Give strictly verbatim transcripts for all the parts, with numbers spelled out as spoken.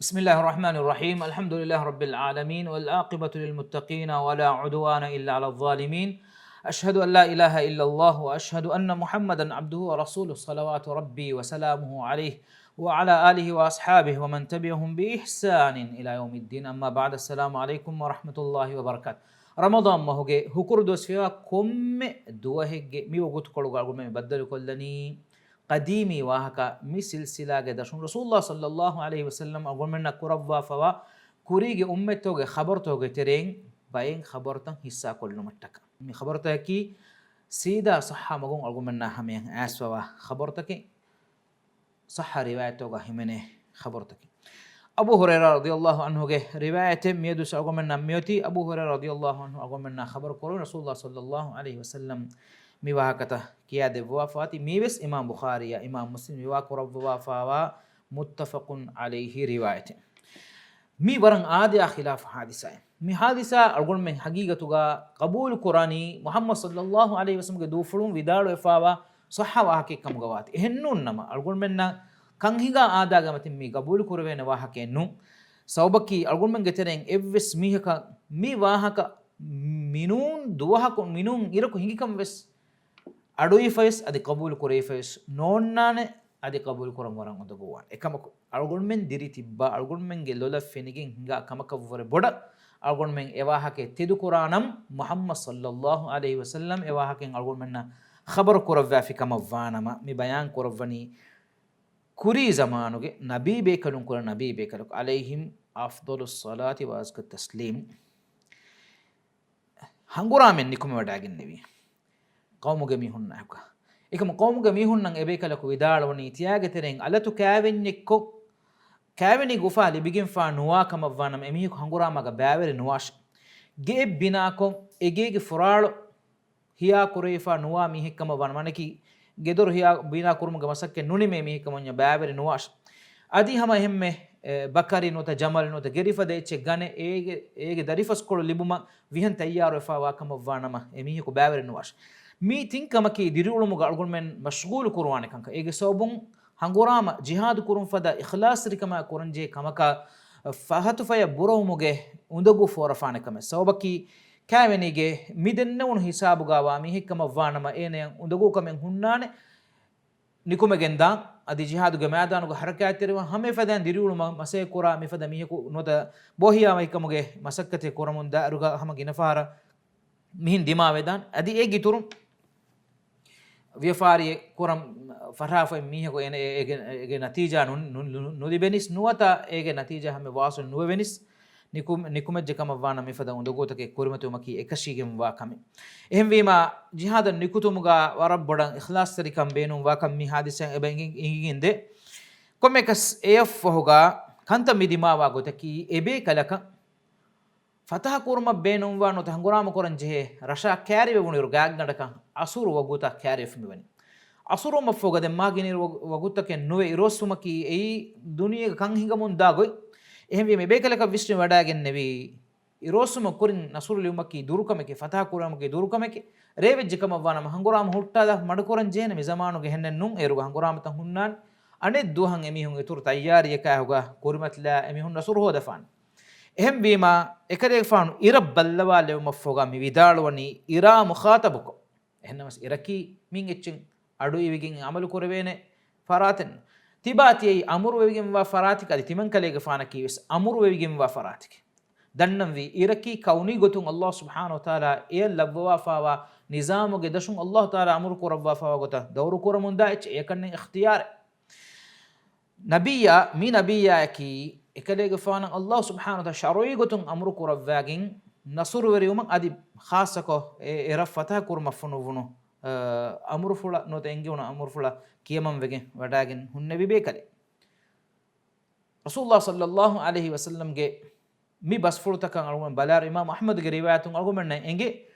بسم الله الرحمن الرحيم. الحمد لله رب العالمين، والعاقبة للمتقين، ولا عدوان إلا على الظالمين. أشهد أن لا إله إلا الله، وأشهد أن محمدا عبده ورسوله، صلوات ربي وسلامه عليه، وعلى آله وأصحابه ومن تبعهم بإحسان إلى يوم الدين. أما بعد، السلام عليكم ورحمة الله وبركاته. ރަމަޟާން މަހުގެ ހުކުރު ދުވަސް ފިޔަވާ ކޮންމެ ދުވަހެއްގެ މި ވަގުތުކޮޅުގަ އަޅުގަނޑުމެން ބައްދަލުކޮށްލަނީ ޤަދީމީ ވާހަކަ. މި ސިލްސިލާގެ ދަށުން ރަސޫލުﷲ ޞައްލައްލާހު ޢަލައިހި ވަސައްލަމް އަޅުގަނޑުމެންނަށް ކުރައްވާފަވާ ކުރީގެ އުއްމަތްތަކުގެ ޚަބަރުތަކުގެ ތެރެއިން ބައެއް ޚަބަރުތައް ޙިއްޞާކޮށްލުމަށްޓަކާ. މި ޚަބަރުތަކަކީ ސީދާ ޞައްޙަ މަގުން އަޅުގަނޑުމެންނާ ހަމަޔަށް އައިސްފަވާ ޚަބަރުތަކެއް. ޞައްޙަ ރިވާޔަތްތަކުގަ ހިމެނޭ ޚަބަރުތަކެއް. އަބޫ ހުރައިރާ ރަޟިޔައްލާހު ޢަންހުގެ ރިވާޔަތެއް މިއަދު އަޅުގަނޑުމެންނަށް މިއޮތީ. އަބޫ ހުރައިރާ ރަޟިޔައްލާހު ޢަންހު އަޅުގަނޑުމެންނާ ޚަބަރު ކުރައްވަނީ ރަސޫލުﷲ ޞައްލައްލާހު ޢަލައިހި ވަސައްލަމް މި ވާހަކަތައް ކިޔާދެއްވާފަވާތީ. މީވެސް އިމާމް ބުޚާރީއާ އިމާމް މުސްލިމް ރިވާ ކުރައްވާފަވާ މުއްތަފަޤުން ޢަލައިހި ރިވާޔަތެއް. މީ ވަރަށް އާދަޔާ ޚިލާފު ޙާދިސާއެއް. މި ޙާދިސާ އަޅުގަނޑުމެން ޙަޤީޤަތުގަ ޤަބޫލު ކުރާނީ މުޙައްމަދު ޞައްލައްލާހު ޢަލައިހި ވަސައްލަމްގެ ދޫފުޅުން ވިދާޅުވެފަވާ ޞައްޙަ ވާހަކައެއްކަމުގަ ވާތީ. އެހެންނޫން ނަމަ، އަޅުގަނޑުމެންނަށް ކަންހިނގާ އާދައިގެ މަތިން މީ ޤަބޫލު ކުރެވޭނެ ވާހަކައެއް ނޫން. ސަބަބަކީ އަޅުގަނޑުމެންގެ ތެރެއިން އެއްވެސް މީހަކަށް މި ވާހަކަ މިނޫން ދުވަހަކު މިނޫން އިރަކު ހިނގިކަން ވެސް އަޑުއިވިފަވެސް އަދި ޤަބޫލު ކުރެވިފަވެސް ނޯންނާނެ، އަދި ޤަބޫލު ކުރަން ވަރަށް އުނދަގޫވާނެ. އެކަމަކު، އަޅުގަނޑުމެން ދިރި ތިއްބާ އަޅުގަނޑުމެންގެ ލޮލަށް ފެނިގެން ހިނގާ ކަމަކަށްވުރެ ބޮޑަށް އަޅުގަނޑުމެން އެވާހަކައެއް ތެދުކުރާނަމަ، މުޙައްމަދު ޞައްލައްލާހު ޢަލައިހި ވަސައްލަމް އެވާހަކައިން އަޅުގަނޑުމެންނަށް ޚަބަރު ކުރައްވާފި ކަމަށް ވާނަމަ، މި ބަޔާން ކުރައްވަނީ ކުރީ ޒަމާނުގެ ނަބީ ބޭކަލުން ކުރެ ނަބީ ބޭކަލަކު ޢަލައިހިމް އަފްޟަލުއްޞަލާތި ވައަޒްކައް ތަސްލީމް. ހަނގުރާމައެއް ނިކުމެވަޑައިގެންނެވި ޤައުމުގެ މީހުންނާއެކު. އެކަމަ ޤައުމުގެ މީހުންނަށް އެބޭކަލަކު ވިދާޅުވަނީ، ތިޔާގެ ތެރެއިން އަލަތު ކާވެންޏެއްކޮށް، ކާވެނީގެ އުފާ ލިބިގެންފާ ނުވާ ކަމަށްވާނަމަ، އެމީހަކު ހަނގުރާމައިގަ ބައިވެރި ނުވާށޭ. ގެއެއް ބިނާކޮށް، އެގޭގެ ފުރާޅު ހިޔާ ކުރެވިފާ ނުވާ މީހެއްކަމަށް ވާނަމަ، މާނައަކީ ގެދޮރު ހިޔާ ބިނާ ކުރުމުގެ މަސައްކަތް ނުނިމޭ މީހެއްކަމަށް ބައިވެރި ނުވާށޭ. އަދި ހަމަ އެހެންމެ، އެ، ބަކަރި ނުވަތަ ޖަމަލު ނުވަތަ ގެރިފަދަ އެއްޗެއް ގަނެ، އޭގެ، އޭގެ ދަރިފަސްކޮޅު ލިބުމަށް ވިހަން ތައްޔާރުވެފާވާ ކަމަށްވާނަމަ، އެމީހަކު ބައިވެރި ނުވާށޭ. މީ ތިން ކަމަކީ ދިރިއުޅުމުގަ އަޅުގަނޑުމެން މަޝްޣޫލު ކުރުވާނެ ކަންކަން. އޭގެ ސަބަބުން ހަނގުރާމަ ޖިހާދު ކުރުން ފަދަ އިޚްލާޞްތެރިކަމާ ކުރަންޖެހޭ ކަމަކަށް ފަހަތު ފަޔަށް ބުރަވުމުގެ އުނދަގޫ ފޯރަފާނެ ކަމެއް. ސަބަބަކީ ކާވެނީގެ މި ދެންނެވުނު ހިސާބުގަ ވާ މީހެއްކަމަށް ވާނަމަ، އޭނަޔަށް އުނދަގޫކަމެއް ހުންނާނެ. ނިކުމެގެން ދާން، އަދި ޖިހާދުގެ މައިދާނުގަ ޙަރަކާތްތެރިވާން، ހަމައެފަދައިން ދިރިއުޅުމަށް މަސައްކަތް ކުރާ މިފަދަ މީހަކު ނުވަތަ ބޯހިޔާވަހިކަމުގެ މަސައްކަތެއް ކުރަމުން ދާއިރުގަ ހަމަ ގިނަ ފަހަރަށް މިހެން ދިމާވެދާން. އަދި އޭގެ އިތުރުން ވިޔަފާރިއެއް ކުރަން ފަށާފައި މީހަކު އޭނަ އޭ-، އޭގެ، އޭގެ ނަތީޖާ ނު-، ނު-، ނު-، ނުލިބެނީސް ނުވަތަ އޭގެ ނަތީޖާ ހަމަ ވާސުލް ނުވެވެނީސް ނިކު-، ނިކުމެއްޖެ ކަމަށް ވާނަމަ، މިފަދަ އުނދަގޫތަކެއް ކުރިމަތިވުމަކީ އެކަށީގެންވާ ކަމެއް. އެހެންވީމާ، ޖިހާދަށް ނިކުތުމުގަ ވަރަށް ބޮޑަށް އިޚްލާޞްތެރިކަން ބޭނުންވާކަން މި ޙާދިސާއިން އެބަ އެނގި-، އެނގިގެންދޭ. ކޮންމެއަކަސް އެއަށްފަހުގަ ކަންތައް މި ދިމާވާ ގޮތަކީ، އެބޭކަލަކަށް ފަތަޙަ ކުރުމަށް ބޭނުންވާ ނުވަތަ ހަނގުރާމަ ކުރަން ޖެހޭ ރަށާ ކައިރިވެވުނުއިރު ގާތްގަނޑަކަށް އަސުރު ވަގުތަށް ކައިރިވެފަ މިވަނީ. އަސުރު ވުމަށްފަހުގަ ދެން މާ ގިނައިރު ވަގު-، ވަގުތަކެއް ނުވެ، އިރުއޮއްސުމަކީ އެއީ ދުނިޔޭގަ ކަން ހިނގަމުންދާ ގޮތް. އެހެންވީމަ އެބޭކަލަކަށް ވިސްނި ވަޑައިގެންނެވީ، އިރުއޮއްސުމަށް ކުރިން ނަޞްރު ލިބުމަކީ ދުރުކަމެކޭ، ފަތަޙަ ކުރުމަކީ ދުރުކަމެކޭ، ރޭވެއްޖެ ކަމަށްވާނަމަ ހަނގުރާމަ ހުއްޓާލާ މަޑުކުރަން ޖެހޭނެ މި ޒަމާނުގެ ހެންނެއް ނޫން، އޭރުގަ ހަނގުރާމަތައް ހުންނާނެ. އަނެއް ދުވަހަށް އެމީހުން އިތުރު ތައްޔާރީއަކާއެކުގަ ކުރިމަތިލާ އެމީހުން ނަޞްރު ހޯދަފާނެ. އެހެންވީމާ، އެކަލޭގެފާނު އިރަށް ބައްލަވާލެވުމަށްފަހުގަ މި ވިދާޅުވަނީ އިރާ މުޚާޠަބުކޮށް. އެހެންނަމަވެސް އިރަކީ މިން އެއްޗެއް އަޑުއިވިގެން އަމަލު ކުރެވޭނެ ފަރާތެއް ނޫން. ތިބާ ތިޔައީ އަމުރުވެވިގެންވާ ފަރާތެކޭ، އަދި ތިމަންކަލޭގެފާނަކީ ވެސް އަމުރުވެވިގެންވާ ފަރާތެކޭ. ދަންނަންވީ އިރަކީ ކައުނީ ގޮތުން ﷲ ސުބްޙާނަހޫ ވަތަޢާލާ އެޔަށް ލައްވަވާފާވާ ނިޒާމުގެ ދަށުން ﷲ ތަޢާލާ އަމުރު ކުރައްވާފާވާ ގޮތަށް ދައުރު ކުރަމުންދާ އެއްޗެއް، އެޔަކަންނެއް އިޚްތިޔާރެއް. ނަބިއްޔާ، މި ނަބިއްޔާއަކީ އެކަލޭގެފާނަށް ﷲ ސުބްޙާނަހޫ ވަތަޢާލާ ޝަރުޢީ ގޮތުން އަމުރު ކުރައްވާގެން ނަޞްރުވެރިވުމަށް، އަދި ޚާއްޞަކޮށް އެ، އެ ރަށް ފަތަޙަ ކުރުމަށް ފޮނުއްވުނު، އަ، އަމުރުފުޅަށް ނުވަތަ އެންގެވުނު އަމުރުފުޅަށް ކިޔަމަންވެގެން ވަޑައިގެން ހުންނެވި ބޭކަލެއް. ރަސޫލުﷲ ޞައްލައްލާހު ޢަލައިހި ވަސައްލަމްގެ މި ބަސްފުޅުތަކަށް އަޅުގަނޑު ބަލާއިރު، އިމާމު އަޙްމަދުގެ ރިވާޔަތުން އަޅުގަނޑުމެންނަށް އެނގޭ،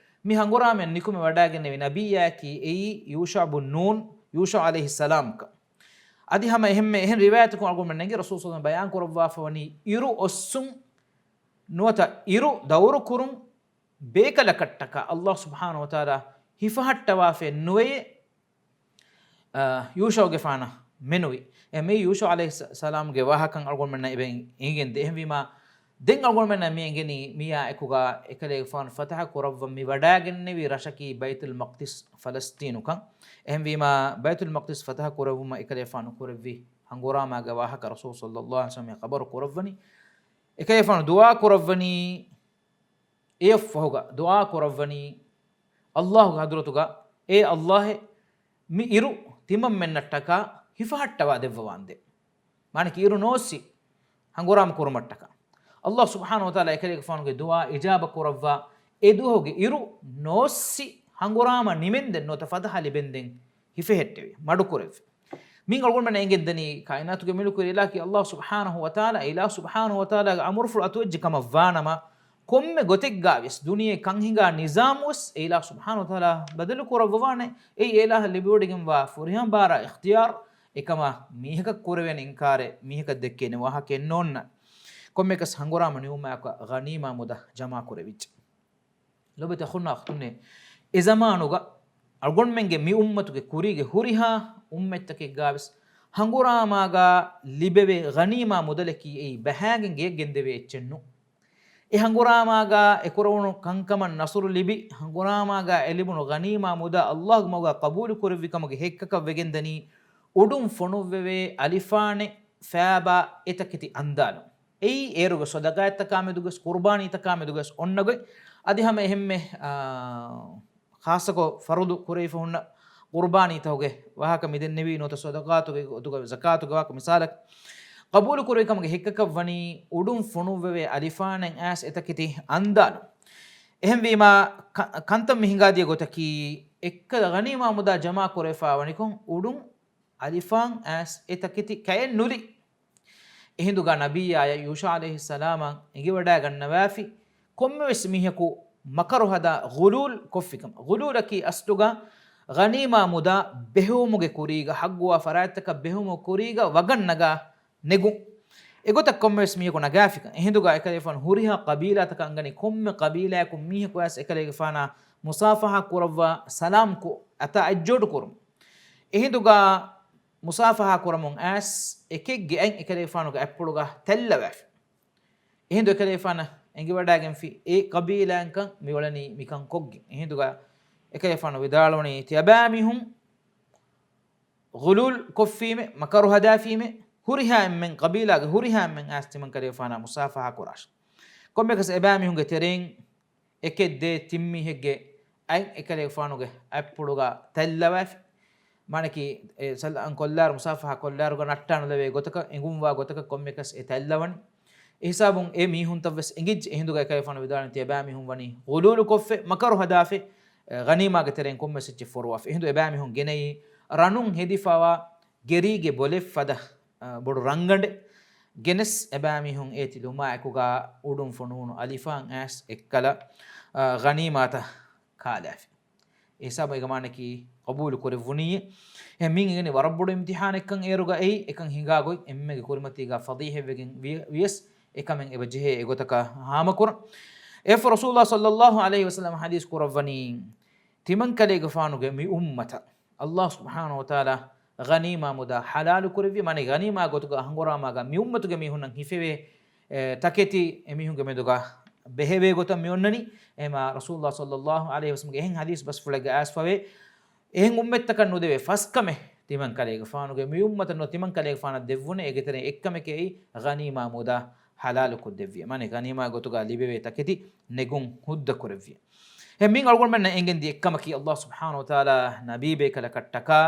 މި ހަނގުރާމައަށް ނިކުމެ ވަޑައިގެންނެވި ނަބިއްޔާއަކީ އެއީ ޔޫޝަޢު ބުން ނޫން، ޔޫޝަޢު ޢަލައިހިއްސަލާމްކަން. އަދި ހަމަ އެހެންމެ އެހެން ރިވާޔަތަކުން އަޅުގަނޑުމެންނަށް އެނގޭ، ރަސޫލު ޞައްލައްލާހު ޢަލައިހި ވަސައްލަމް ބަޔާން ކުރައްވާފަ ވަނީ އިރު އޮއްސުން ނުވަތަ އިރު ދައުރު ކުރުން ބޭކަލަކަށްޓަކާ ﷲ ސުބްޙާނަހޫ ވަތަޢާލާ ހިފަހައްޓަވާފައެއް ނުވެޔޭ، އަ، ޔޫޝަޢުގެފާނަށް މެނުވި. އެ މި ޔޫޝު ޢަލައިހިއްސަލާމްގެ ވާހަކަ އަޅުގަނޑުމެންނަށް އެބަ އިނގެންދޭ. އެހެންވީމާ، ދެން އަޅުގަނޑުމެންނަށް މި އެނގެނީ މިއާ އެކުގަ އެކަލޭގެފާނު ފަތަޙަ ކުރައްވަން މިވަޑައިގެންނެވި ރަށަކީ ބައިތުލް މަޤްދިސް ފަލަސްޠީނުކަން. އެހެންވީމާ، ބައިތުލް މަޤްދިސް ފަތަޙަ ކުރެއްވުމަށް އެކަލޭގެފާނު ކުރެއްވި ހަނގުރާމާގެ ވާހަކަ ރަސޫލު ޞައްލައްލާހު ޢަލައިހި ވަސައްލަމަ ޚަބަރު ކުރައްވަނީ. އެކަލޭގެފާނު ދުޢާ ކުރައްވަނީ، އެއަށްފަހުގަ ދުޢާ ކުރައްވަނީ، ﷲގެ ޙަޟްރަތުގަ، އޭ ﷲ، މި އިރު ތިމަންމެންނަށްޓަކާ ހިފަހައްޓަވާ ދެއްވަވާނދޭ. މާނަކީ އިރު ނޯއްސި ހަނގުރާމަ ކުރުމަށްޓަކާ. ﷲ ސުބްޙާނަހު ވަތަޢާލާ އެކަލޭގެފާނުގެ ދުޢާ އިޖާބަ ކުރައްވާ، އެ ދުވަހުގެ އިރު ނޯއްސި ހަނގުރާމަ ނިމެންދެން ނުވަތަ ފަތަޙަ ލިބެންދެން ހިފެހެއްޓެވި، މަޑުކުރެއްވި. މިން އަޅުގަނޑުމެން އެނގެންދަނީ ކާއިނާތުގެ މުލްކު އިލާހަކީ ﷲ ސުބްޙާނަހު ވަތަޢާލާ، އިލާހު ސުބްޙާނަހު ވަތަޢާލާގެ އަމުރުފުޅު އަތުވެއްޖެ ކަމަށް ވާނަމަ، ކޮންމެ ގޮތެއްގާވެސް ދުނިޔެ ކަންހިނގާ ނިޒާމުވެސް އެ އިލާހު ސުބްޙާނަހު ވަތަޢާލާ ބަދަލު ކުރައްވަވާނެ. އެއީ އެ އިލާހަށް ލިބިވޮޑިގެންވާ ފުރިހަމަ ބާރާ އިޚްތިޔާރު. އެކަމަށް މީހަކަށް ކުރެވޭނެ އިންކާރެއް، މީހަކަށް ދެއްކޭނެ ވާހަކައެއް ނޯންނާނެ. ކޮންމެއަކަސް ހަނގުރާމަ ނިމުމާއެކު ޣަނީމާ މުދާ ޖަމާކުރެވިއްޖެ. ލޯބިވެތި އަޚުންނާ އުޚްތުންނޭ، އެ ޒަމާނުގަ އަޅުގަނޑުމެންގެ މި އުއްމަތުގެ ކުރީގެ ހުރިހާ އުއްމަތްތަކެއްގާވެސް ހަނގުރާމާގާ ލިބެވޭ ޣަނީމާ މުދަލަކީ އެއީ ބަހާގެން ގެޔަށް ގެންދެވޭ އެއްޗެއް ނޫން. އެ ހަނގުރާމާގާ އެކުރެވުނު ކަންކަމަށް ނަޞްރު ލިބި، ހަނގުރާމާގާ އެ ލިބުނު ޣަނީމާ މުދާ ﷲގެ މަގުގާ ޤަބޫލު ކުރެއްވި ކަމުގެ ހެއްކަކަށް ވެގެންދަނީ، އުޑުން ފޮނުއްވެވޭ އަލިފާނެއް ފާބާ އެތަކެތި އަންދާލުން. އެއީ އޭރުގެ ޞަދަޤާތްތަކާ މެދުގަސް، ޤުރުބާނީތަކާ މެދުގަސް އޮންނަ ގޮތް. އަދި ހަމަ އެހެންމެ، އާ، ޚާއްޞަކޮށް ފަރުޟު ކުރެވިފަ ހުންނަ ޤުރުބާނީތަކުގެ ވާހަކަ މިދެންނެވީ ނުވަތަ ޞަދަޤާތުގެ ގޮތުގަ ޒަކާތުގެ ވާހަކަ މިސާލަކަށް ޤަބޫލު ކުރެވި ކަމުގެ ހެއްކަކަށް ވަނީ އުޑުން ފޮނުއްވެވޭ އަލިފާނެއް އައިސް އެތަކެތި އަންދާލުން. އެހެންވީމާ، ކަ-، ކަންތައް މި ހިނގާދިޔަ ގޮތަކީ، އެއްކަލަ ޣަނީމާ މުދާ ޖަމާ ކުރެވިފާ ވަނިކޮށް އުޑުން އަލިފާން އައިސް އެ ތަކެތި ކައެއް ނުލި. އެހިނދުގަ ނަބިއްޔާޔަށް ޔޫޝާ ޢަލައިހިއްސަލާމަށް އެނގިވަޑައިގަންނަވާފި، ކޮންމެވެސް މީހަކު މަކަރު ހަދާ ޣުލޫލް ކޮށްފިކަމަށް. ޣުލޫލަކީ އަސްލުގަ ޣަނީމާ މުދާ ބެހެއްވުމުގެ ކުރީގަ، ޙައްޤުވާ ފަރާތްތަކަށް ބެހެއްވުމުގެ ކުރީގަ ވަގަށް ނަގާ ނެގުން. އެގޮތަށް ކޮންމެވެސް މީހަކު ނަގާފިކަން. އެހިނދުގަ އެކަލޭގެފާނު ހުރިހާ ޤަބީލާތަކަށް އަންގަނީ ކޮންމެ ޤަބީލާއަކުން މީހަކު އައިސް އެކަލޭގެފާނާ މުޞާފަޙާ ކުރައްވާ ސަލާމްކޮށް އަތާ އަތްޖޯޑު ކުރުން. އެހިނދުގަ މުޞާފަޙާ ކުރަމުން އައިސް އެކެއްގެ އަތް އެކަލޭގެފާނުގެ އަތްޕުޅުގަ ތައްލަވާފި. އެހިނދު އެކަލޭގެފާނަށް އެނގިވަޑައިގެންފި އެ ޤަބީލާއިންކަން މިއުޅެނީ މިކަން ކޮށްގެން. އެހިނދުގަ އެކަލޭގެފާނު ވިދާޅުވަނީ ތިޔަބައިމީހުން ޣުލޫލް ކޮށްފީމެ، މަކަރު ހަދާފީމެ، ހުރިހާ އެންމެން ޤަބީލާގެ ހުރިހާ އެންމެން އައިސް ތިމަން ކަލޭގެފާނާ މުޞާފަޙާ ކުރާށި. ކޮންމެއަކަސް އެބައިމީހުންގެ ތެރެއިން އެކެއް ދޭއް ތިން މީހެއްގެ އަތް އެކަލޭގެފާނުގެ އަތްޕުޅުގަ ތައްލަވާފި. މާނަކީ، އެ ސަލާމް ކޮށްލާއިރު، މުޞާފަޙާ ކޮށްލާއިރުގަ ނައްޓާނުލެވޭ ގޮތަކަށް، އެނގުންވާ ގޮތަކަށް ކޮންމެއަކަސް އެ ތައްލަވަނީ. އެހިސާބުން އެ މީހުންތައް ވެސް އެނގިއްޖެ. އެހިނދުގަ އެކަލޭގެފާނު ވިދާޅުވަނީ ތިޔަބައިމީހުން ވަނީ ޣުލޫލު ކޮށްފި، މަކަރު ހަދާފި، އެ ޣަނީމާގެ ތެރެއިން ކޮންމެސް އެއްޗެއް ފޮރުވާފި. އެހިނދު އެބައިމީހުން ގެނައީ ރަނުން ހެދިފަވާ ގެރީގެ ބޮލެއް ފަދަ، އަ، ބޮޑު ރަންގަނޑެއް ގެނެސް އެބައިމީހުން އޭތި ލުމާއެކުގަ އުޑުން ފޮނުވުނު އަލިފާން އައިސް އެއްކަލަ، އަ، ޣަނީމާތައް ކާލާފި. އެ ހިސާބުން އޭގެ މާނައަކީ ޤަބޫލު ކުރެއްވުނީ. އެހެން މިއިން އެނގެނީ ވަރަށް ބޮޑު އިމްތިޙާނެއްކަން އޭރުގަ އެއީ، އެކަން ހިނގާ ގޮތް އެންމެގެ ކުރިމަތީގަ ފަޟީޙަތްވެގެން ވި-، ވިޔަސް އެކަމެއް އެބަ ޖެހޭ އެގޮތަކަށް ހާމަކުރަން. އެއަށްފަހު ރަސޫލުﷲ ޞައްލައްލާހު ޢަލައިހި ވަސައްލަމަ ޙަދީޘް ކުރައްވަނީ، ތިމަން ކަލޭގެފާނުގެ މި އުއްމަތަށް ﷲ ސުބްޙާނަހު ވަތަޢާލާ ޣަނީމާ މުދާ ޙަލާލު ކުރެއްވި، މާނައީ ޣަނީމާ ގޮތުގަ ހަނގުރާމާގަ މި އުއްމަތުގެ މީހުންނަށް ހިފެވޭ، އެ، ތަކެތި އެމީހުންގެ މެދުގަ ބެހެވޭ ގޮތަށް މި އޮންނަނީ. އެހެމާ ރަސޫލުﷲ ޞައްލައްލާހު ޢަލައިހި ވަސައްލަމަގެ އެހެން ޙަދީޘް ބަސްފުޅެއްގަ އައިސްފަވޭ، އެހެން އުއްމަތްތަކަށް ނުދެވޭ ފަސްކަމެއް ތިމަން ކަލޭގެފާނުގެ މި އުއްމަތަށް ނުވަތަ ތިމަން ކަލޭގެފާނަށް ދެއްވުނެ. އޭގެ ތެރެއިން އެއްކަމެކޭ އެއީ ޣަނީމާ މުދާ ޙަލާލުކޮށްދެއްވިޔަ. މާނައީ ޣަނީމާ ގޮތުގަ ލިބެވޭ ތަކެތި ނެގުން ހުއްދަ ކުރެއްވިޔަ. އެހެން މިއިން އަޅުގަނޑުމެންނަށް އެނގެންދިޔަ އެއްކަމަކީ، ﷲ ސުބްޙާނަހު ވަތަޢާލާ ނަބީބޭކަލަކަށްޓަކާ،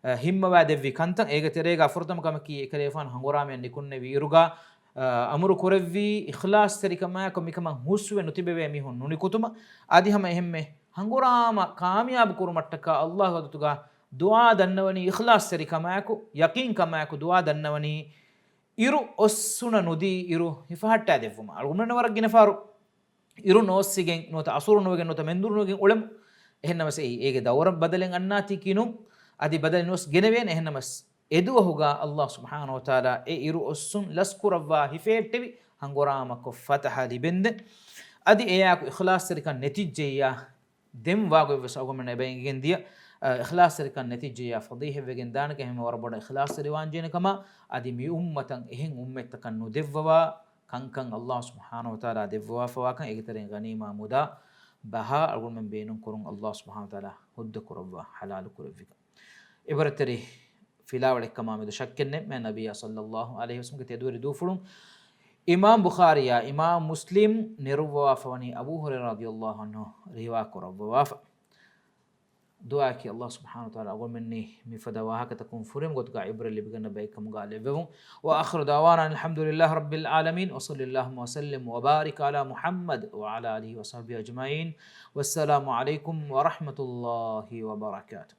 އަ، ހިންމަވާ ދެއްވި ކަންތައް. އޭގެ ތެރޭގަ ފުރަތަމަ ކަމަކީ، އެކަލޭފާނު ހަނގުރާމަޔަށް ނިކުންނެވި އިރުގަ، އަ، އަމުރު ކުރެއްވީ އިޚްލާޞްތެރިކަމާއެކު މިކަމަށް ހުސްވެ ނުތިބެވޭ މީހުން ނުނިކުތުމަށް. އަދި ހަމަ އެހެންމެ ހަނގުރާމަ ކާމިޔާބު ކުރުމަށްޓަކާ ﷲ ޙަޟްރަތުގަ ދުޢާ ދަންނަވަނީ އިޚްލާޞްތެރިކަމާއެކު، ޔަޤީންކަމާއެކު ދުޢާ ދަންނަވަނީ އިރު އޮއްސުނަ ނުދީ އިރު ހިފަހައްޓާ ދެއްވުމަށް. އަޅުގަނޑުމެން ވަރަށް ގިނަ ފަހަރު އިރު ނޯއްސިގެން ނުވަތަ އަސުރު ނުވެގެން ނުވަތަ މެންދުރު ނުވެގެން އުޅެމު. އެހެންނަމަސް އެއީ އޭގެ ދައުރަށް ބަދަލެއް އަންނާތީކީ ނޫން. އަދި ބަދަލެއް ނުވެސް ގެނެވޭނެ. އެހެންނަމަސް އެދުވަހުގަ ﷲ ސުބްޙާނަހު ވަތަޢާލާ އެ އިރު އޮއްސުން ލަސްކުރައްވާ ހިފެހެއްޓެވި ހަނގުރާމަކޮށް ފަތަޙަ ލިބެންދެން. އަދި އެއާއެކު އިޚްލާޞްތެރިކަން ނެތިއްޖެއްޔާ ދެން ވާގޮތްވެސް އަޅުގަނޑުމެންނަށް އެބަ އެނގިގެން ދިޔަ. އިޚްލާޞްތެރިކަން ނެތިއްޖެޔާ ފަޟީޙަތްވެގެން ދާނެކަން، އެހެންމެ ވަރަށް ބޮޑަށް އިޚްލާޞްތެރިވާންޖެހޭނެ ކަމަށް، އަދި މި އުއްމަތަށް އެހެން އުއްމަތްތަކަށް ނުދެއްވަވާ ކަންކަން އަﷲ ސުބްޙާނަހޫ ވަތަޢާލާ ދެއްވަވާފަވާކަން، އޭގެ ތެރެއިން ޣަނީމާ މުދާ ބަހާ އަޅުގަނޑުމެން ބޭނުން ކުރުން އަﷲ ސުބްޙާނަހޫ ވަތަޢާލާ ހުއްދަ ކުރައްވާ، ޙަލާލު ކުރެއްވިކަން. ޢިބްރަތްތެރި ފިލާވަޅެއްކަމާ މެދު ޝައްކެއް ނެތް، މާތް ނަބިއްޔާ ޞައްލައްލާހު ޢަލައިހި ވަސައްލަމްގެ ތެދުވެރި ދޫފުޅުން އިމާމް ބުޚާރީއާ އިމާމް މުސްލިމް ނެރުއްވަވާފަވަނީ އަބޫ ހުރައިރާ ރަޟިޔައްލާހު ޢަންހު ރިވާ ކުރައްވަވާފަ. ދުޢާއަކީ އަﷲ ސުބްޙާނަހޫ ވަތަޢާލާ އަޅުގަނޑުމެންނަށް މިފަދަ ވާހަކަތަކުން ފުރިހަމަ ގޮތުގަ ޢިބްރަތް ލިބިގަންނަ ބައެއްކަމުގަ ލެއްވެވުން. وآخر دعوانا أن الحمد لله رب العالمين وصلى اللهم وسلم وبارك على محمد وعلى آله وصحبه أجمعين. والسلام عليكم ورحمة الله وبركاته.